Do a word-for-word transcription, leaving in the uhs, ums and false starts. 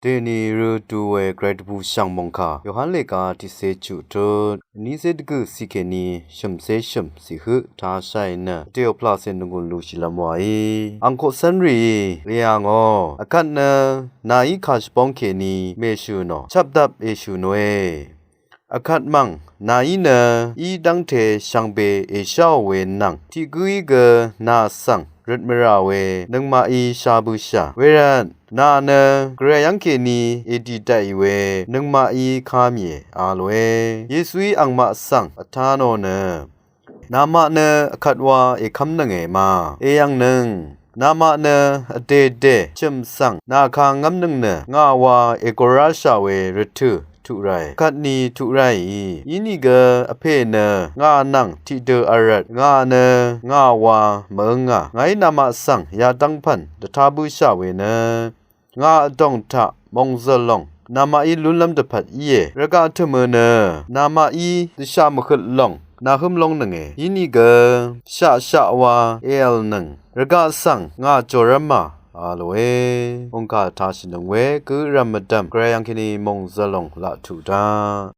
Dèní rø du we gvray dvbù shv̀ng mòngkà Yohan lèga tiqcé chuq tut vnícé dvgø̀ ciq kèní shø̀mcé shø̀m ciq høq tashá í nø vdèò pvlaqcè nònggùn luqshìlv́m wàí. Ang koqcv́n rìí rì yà ngò. Vkvt nø nàí kà shvbóng kèní mèshø̀ nò chvpdvp èshø̀ nòe. Vkvt mv̀ng nàí nø í dv́ngte shvngbe èsháò we nvng tiq gǿí gø nà svng røt mvrà we nøngmaqí shá bǿshà. Wervt nà nø gvray yv́ng kèní èdì daqì we nøngmaqí ká mìe a lòe. Yesuí angmaq svng vtá nò nø, namaq nø vkvt wa èkv́mnønge ma èyv̀ngnøng. Namaq nø vdède chø̀m svng nà kangv́mnøng nø ngà wa ègorráshà we rvtø̀ tuq ráì kvtni tuq ráìí. Inìgø vpè nø ngà nvng tiqdø vrvt ngà nø ngà wa mvǿngà. Ngàí namaq svng yadv́ng pv̀n dvtá bǿshà we nø ngà vdòng taq mòngzø̀l lòng namaqí lúnlv́m dvpvt íe. Rvgaq tø̀mø nø namaqí dvshaq mvhøt lòng nàhǿm lóngnønge. Inìgø shaqshaq wa èv̀lnøng. Rvgaq svng ngà jòrv́mà a lòe. Mòngkà tashìnøng we gø rv̀m mvdv̀m gvray yv́ng kèní mòngzø̀l lòng laq tuq daq.